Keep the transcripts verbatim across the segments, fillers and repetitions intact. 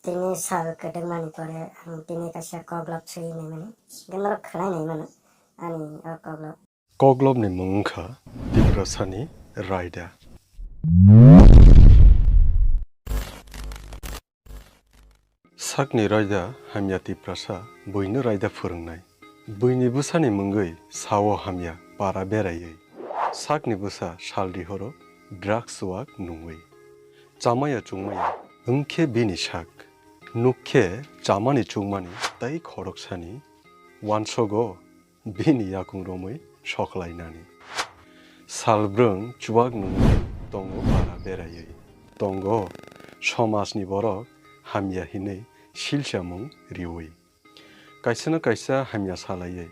Tini sal kwdwkmani pore ang tini kaisa koklop swi naimani. Hwnkhe norok khwnai naimano ani o koklop. Koklopni mung wngkha Tiprasani raida. Sakni raida hamya Tiprasa buino raida phwrwngnai. Buini bwsani mungwi sao hamya para beraiwi. Sakni bwsa sal rihoro drugs chuwak nungwi. Chamaya chungmaya wngkhe bini sak. Nukkhe chamani chungmani tei khoroksani wansogo bini yakung romwi soklainani. Salbrwng chuwak nungwi tongo para beraiwi. Tongo somajni borok hamya hinwi silchamung riwi. Kaisano kaisa hamya salaiwi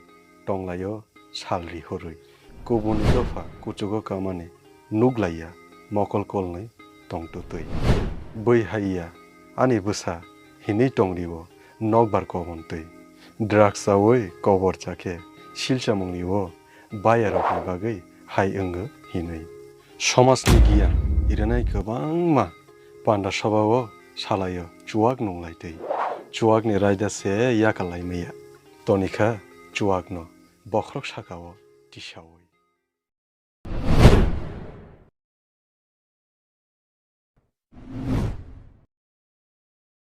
tonglaio sal rihorwi. Kubuni dopha kuchugo kamani nuklaiya mokol kolnwi tongtwtwi. Bui haiya ani bwsa hinwi tongriwo nokbar kobontwi. Drugs chawi kobor chakhe silchamungni o bayarokni bagwi hai wngo hinwi. Somajni giyan irinai kwbangma panda sobao salaio chuwak nunglaitwi. Chuwakni raida se yakal laimaya. Tonikha chuwakno bokhorok sakao tisawi.